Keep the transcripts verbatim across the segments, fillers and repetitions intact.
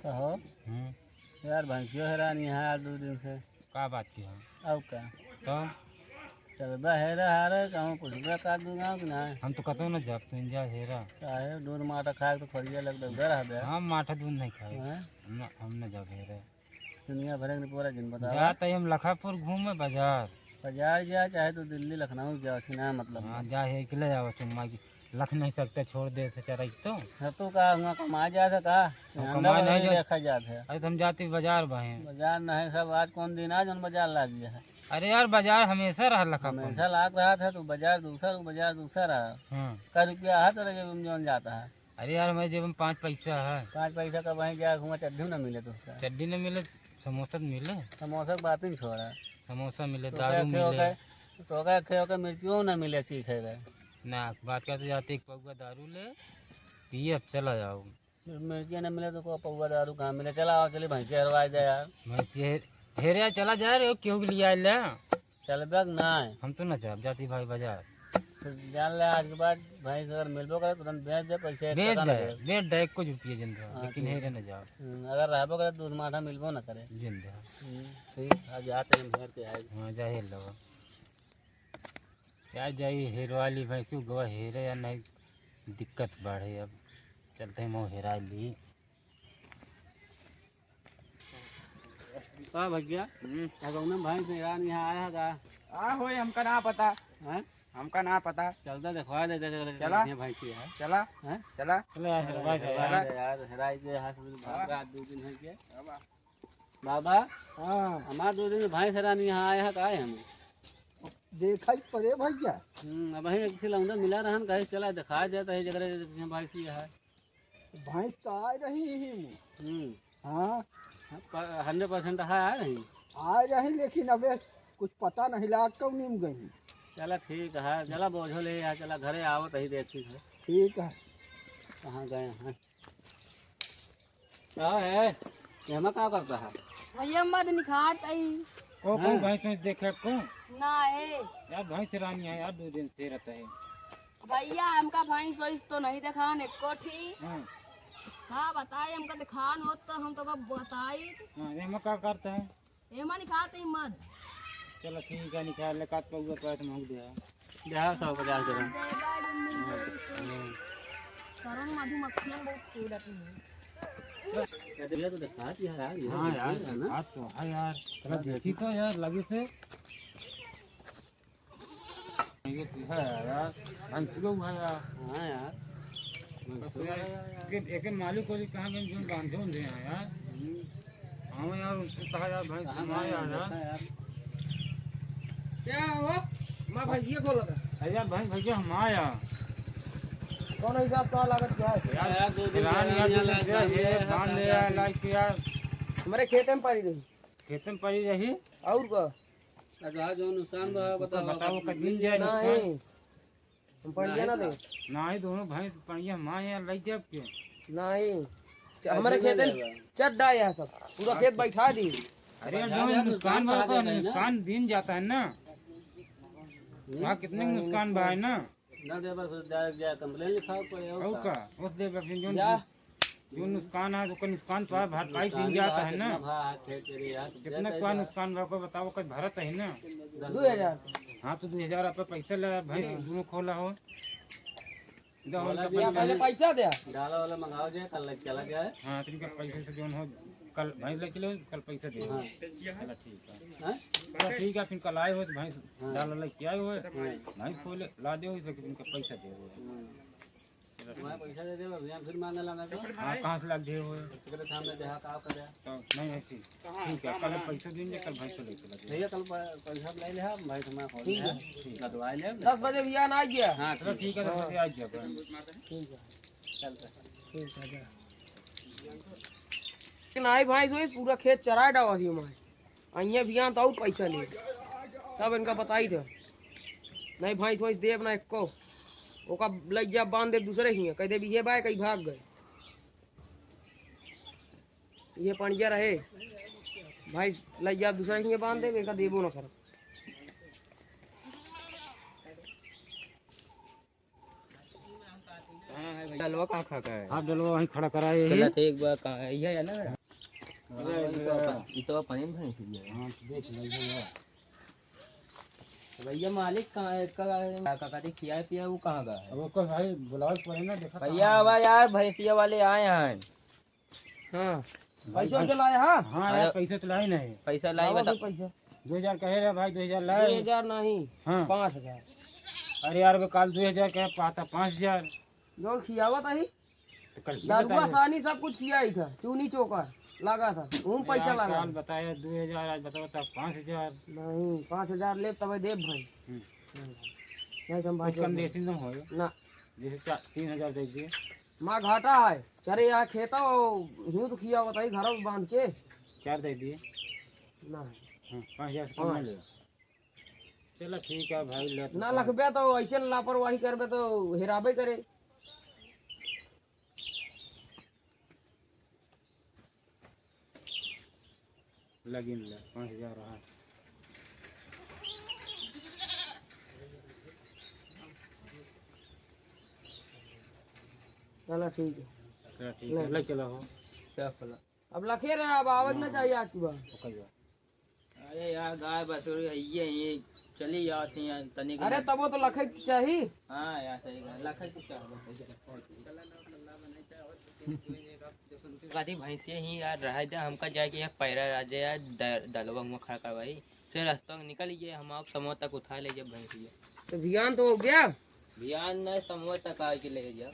कहो। हम्म। यार, भैंसियो हेरानी है यार, दो दिन से। का बात की है? और का? तो? चलबा हेरा हारे, कहूँ पूछबा का दू गाँव की ना? हम तो कतौ न जाब, तू जा हेरा। काहे? दूध माठा खाए तो फरिया लग उधर आ गया। हम माठा दूध नहीं खाए। हैं? हम न, हम न जाब हेरा। दुनिया भर के पूरा दिन बताओ। जात ही हम लखापुर घूमे बाजार। बाजार जा, चाहे तो दिल्ली, लखनऊ जा, उससे ना मतलब हाँ, बा। जा, हेर के ले जाओ चुम्मा की। लख नहीं सकते, छोड़ दे से चराई तो। हाँ, तो का, हुआ कमाए जात है का? हम अंडा कमाए बना नहीं के जात। रखा जात है। अरे, तो हम जाती बाजार बहे। बाजार नहीं सब, आज कौन दिन, आज हम बाजार लाग गया है। अरे यार, बाजार हमेशा रहा लखापुर में। हमेशा लाग रहा था, तो बाजार दूसर, वो बाजार दूसर रहा। हाँ। का रुपया है तेरे जेब में जौन जाता है? अरे यार, हमारे जेब में पाँच पैसा है। पाँच पैसा का वहीं गया, हुआ चड्ढी न मिले तो उसका। चड्ढी न मिले, समोसा तो मिले। समोसा की बात ही छोड़ा। समोसा मिले, तो दारू क्या मिले। तो क्या खे के मिर्चियों न मिले, चीखे गए। ना, बात करते जाते एक पौवा दारू ले, पिए, अब चला जाओ। मिर्चियाँ न मिले तो को पौवा दारू कहाँ मिले? चला आओ, चली भैंसिया हेरवाई दे यार। भैंसिया हेर-, हेरे चला जा रहे हो, क्यों के लिए आए ले? चलबे के नाय। हम तो ना चलब, जाती भाई बाजार। तो जान ले, आज के बाद भैंस अगर मिलबो करे तो तुम बेच दे, पैसे एक बेच पैसा ना दे, दे। बेच दे, कुछ रुपये जिन दे, हाँ, लेकिन ठीक। हेरे ना जाओ। हम्म, अगर रहबो करे तो दूध माठा मिलबो ना करे। जिन दे। हम्म, ठीक, आज जाते हैं, हम हेर के आए। हाँ, जा हेर लो। यार, जाई हेरवा ली भैंसू, गवा हेरे या नहीं, दिक्कत बढ़े अब। चलते हैं, मोह हेरा ली। का भैया? हम्म। का गाँव में भैंस हेरान यहाँ आया है का? आ होए, हमका ना पता। हैं? हमका ना पता। चलता देखवा दे, दे, दे, दे, चला। ये भैंस ही है। चला। हैं? चला। चला यार, हेरवा दे चला। यार। यार, हेराई दे, हाथ में भाग हाँ। रहा, दो दिन है क्या? चला। बाबा, हाँ। हमार दो दिन में भैंस हेरान यहाँ आया है, का है हमें? देखा ही पड़े भैया। हम्म, अब वहीं एक सिलौंडा मिला रहन, कहे चला देखा जाता है, जगह भैंस ही है। भैंस तो आ रही ही। हम्म। हाँ। हाँ, प-, हंड्रेड परसेंट है, आ रही। आ रही, लेकिन अबे कुछ पता नहीं लाग कौन नीम गई। चला ठीक है, चला बोझो ले आ, चला घरे आवत ही देखी है। ठीक है। कहाँ गए हैं? का है? एमा का करता है? भैया, मध निखारत ही। ओ, कोई हाँ। भैंस वैंस देखे को? ना है। यार, भैंस रानी है यार, दो दिन से रहता है। भैया, हमका भैंस वैंस तो नहीं देखान एको ठी। हाँ। हाँ, बताए, हमका देखान होत तो हम तो का बताई। हाँ, एमा का करता है? एमा निखारत ही मध। चलो ठीक है, निखार ले, काट पौवा तो तुम दे। दे, हाँ, सौ पचास ग्राम। करोड़ मधुमक्खियाँ बहुत कूदत हैं। ये तो देखा थी यार, ये हाँ तो यार, है ना? बात तो है यार। चला देखी तो यार, लगे से। ये तो है यार, हंसियो है यार। हाँ यार। बस यार, एक, एक मालिक को भी कहाँ गए, जो बांधे होंगे हैं यार। हम्म। हाँ यार, उनसे कहा यार, भाई, कहाँ कहाँ गए यार, हैं? यार। देखा यार। क्या हो? मैं भैया को लगा। अरे यार, भाई, भैया, हम आया। कौन हिसाब का लागत क्या है? यार, यार, दो दिन रान यार, यार, दो दिन यार, यार, ये बांध ले यार, यार। लाइट यार। हमारे खेते में पड़ी रही। खेते में पड़ी रही? और का? अच्छा, जो नुकसान बा, तो बताओ, बताओ, कब मिल जाए नुकसान? नहीं। हम पड़िया ना दे। नहीं, दोनों भैंस पड़िया हमारे यहाँ लग जाए के? नहीं। च-, हमारे कैसे खेते में जाएगा? चट डाया सब, पूरा खेत बैठा दी। अरे, बैठा जो दिया, नुकसान नुकसान बा, कहाँ जाता है ना? नुकसान दिन जाता है ना। हम्म। वहाँ कितने नहीं, नुकसान बा है ना? ना दे, बस जा, जा, कंप्लेन लिखाओ कोई और और का? का? उस दे, बस जो जा। जो नुकसान है, ओकर नुकसान तो है, भरपाई नुकसान दिन जाता है, है ना? कितना भा-, है, खेत के लिए यार, कितना देता क्या है। नुकसान बा, ओकर बताओ, ओकर भरत है ना? दो हजार। हाँ, तो दो हजार आप पैसा ले, भैंस हाँ। दोनों खोला हो। दो बोला उनका जी, पैसा पहले ले। पैसा दे। डाला वाला मंगाओ जे, कल लग चला गया है। हाँ, तो इनका पैसा से जो हो, कल भैंस ले चलो, कल पैसा दे। हाँ। चला ठीक है। हाँ? चला ठीक है, फिर कल आए हो तो भैंस हाँ। डाला लेके आए हो, हाँ। भैंस खोले, ला दे हो, तो इनका पैसा दे हो। हाँ। तुम्हारे पैसा दे दे, भैया फिर मांगे लाना तो। हाँ, कहाँ से लाग गए हो? तेरे सामने देखा, का करे? तो नहीं, नहीं, ठीक। ठीक है, कल पैसा देंगे, कल भाई को लेके लगे। भैया, कल प-, पैसा ले ले, हम भाई तुम्हारा फोन ठीक है। है, ठीक। लदवाए ले। दस बजे भैया ना आ गया। हाँ, चलो, ठीक। ठीक है, दस बजे आ गया। ठीक है। चल, चल। ठीक है, जा। लेकिन आई भाई, जो है पूरा खेत चराए डावा थी हमारे। अइहें बिहान तो और पैसा ले, तब इनका बताई थे। नहीं भैंस वैंस देब ना एको, ओका लइ जा बांध देब दूसरे हियाँ, कह देब इहे बाय, कहीं भाग गए। ये पणिया रहे, भैंस लइ जा दूसरे हियाँ बांध देब, इनका देबो ना करब। कहाँ है भैया? डलवा कहाँ खड़ा है? हाँ, डलवा वहीं खड़ा करा है। चला, ठीक बा, कहाँ है? ये है ना? हाँ, ये, ये तो ये। अपन, ये तो अपन ही भैंस है। हाँ, तो देख ले, ये है। तो भैया, मालिक कहाँ है? का, का, का, का, खिया पिया, वो कहाँ का है? अब ओकर भाई बुलावे के पड़े ना, देखा भैया, कहाँ है। अब यार, भैंसिया वाले आए हैं। हाँ। भाई, पैसा भाई, चलाए, हाँ? हाँ यार, अरे, पैसा तो लाए नहीं। पैसा लाए, लावा बता। फिर पैसा। दो हजार कहे रहे भाई, दो हजार लाए। दो हजार नहीं, हाँ। पाँच हजार। अरे यार, वो काल दो हजार कहे, पाता पाँच हजार। जौन खियावत ही, तो कल ही दारुआ बताइए। सानी सब कुछ किया ही था, चूनी चोकर लागा था, उन पैसा यार, लागा काल था। बताया दो हजार, आज बताओ तब पाँच हजार। नहीं, पाँच हजार ले तबे देब भाई। हम्म। नहीं तो हम कुछ भाई कम देब। बेसी न हो। ना। जैसे चार, तीन हजार दे दिए। माँ घाटा है, चरे यहाँ खेता हो, यूं तो खिया बताई घर में बांध के। चार दे दिए। ना। हाँ, पाँच हजार से कम ना पाँच। ले। चला ठीक है भाई, ले तू ना पाँच। लखबे तो ऐसे लापरवाही करबे तो हेराबे करे। लगिन ले, पाँच हजार रहा। चला ठीक है। चला ठीक ले। है, ले चला हो। क्या खोला? अब लखे रहे, अब आवे के ना चाहिए आज की बार। ओके बा। अरे यार, गाय बछरू है, ये, ये चली जात है यार, तनिक अरे, ना। तबो तो लखे के चाही। हाँ यार, सही बात, लखे के चाही। गादी भैंसिया ही यार, रह जा, हमका जाए के यार, पैरा रह जा यार, द-, दलवा हुआ खड़ा करवाई। फिर रस्ता में निकल गए, हम आप समोआ तक उठा ले जब भैंसिया। तो बिहान तो हो गया। बिहान नहीं, समोआ तक आके ले जा।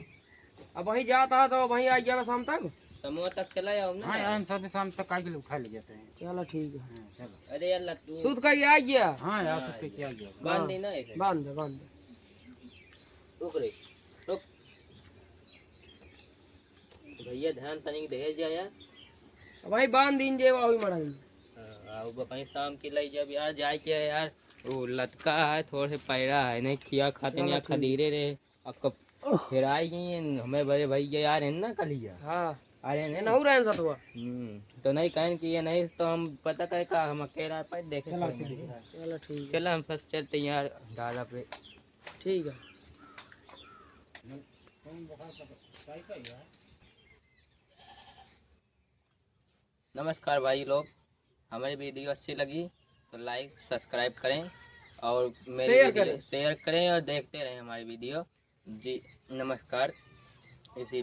अब वहीं जाता है तो वहीं आ जाएगा शाम तक। समोआ तक चला जाओ ना। हाँ यार, हम सब शाम तक आके उठा ले जाते हैं। चलो ठीक है। हाँ, चलो। अरे यार, लत-, सूत का ही आ गया। हाँ यार, हाँ, सूत के क्या गया? बांध दे ना इसे। बांध दे, बांध दे। रुक रे, रुक। भैया, ध्यान तनिक दे जा यार। अब भाई बांध दीन जे, वही मड़ाई। हाँ, आओ बा, भाई शाम के लाई जब यार, जाए के है यार, वो लतका है, थोड़े से पैरा है, नहीं खिया खाते चलो नहीं, ठीक। खदीरे रहे, अब कब हेराई गई हैं, हमें बड़े भैया यार हैं ना कलिया। हाँ। अरे ये नहीं। नहू रहे हैं सतुआ। हम्म, तो नहीं कहें कि ये नहीं, तो हम पता करे का, हम अकेला पे देखे चलो, थे। ठीक है। चलो, ठीक है। चलो, हम सब चलते हैं यार, दादा पे। ठीक है। नमस्कार भाई लोग, हमारी वीडियो अच्छी लगी तो like subscribe करें और मेरी share वीडियो करें। Share करें और देखते रहें हमारी वीडियो। जी नमस्कार। इसी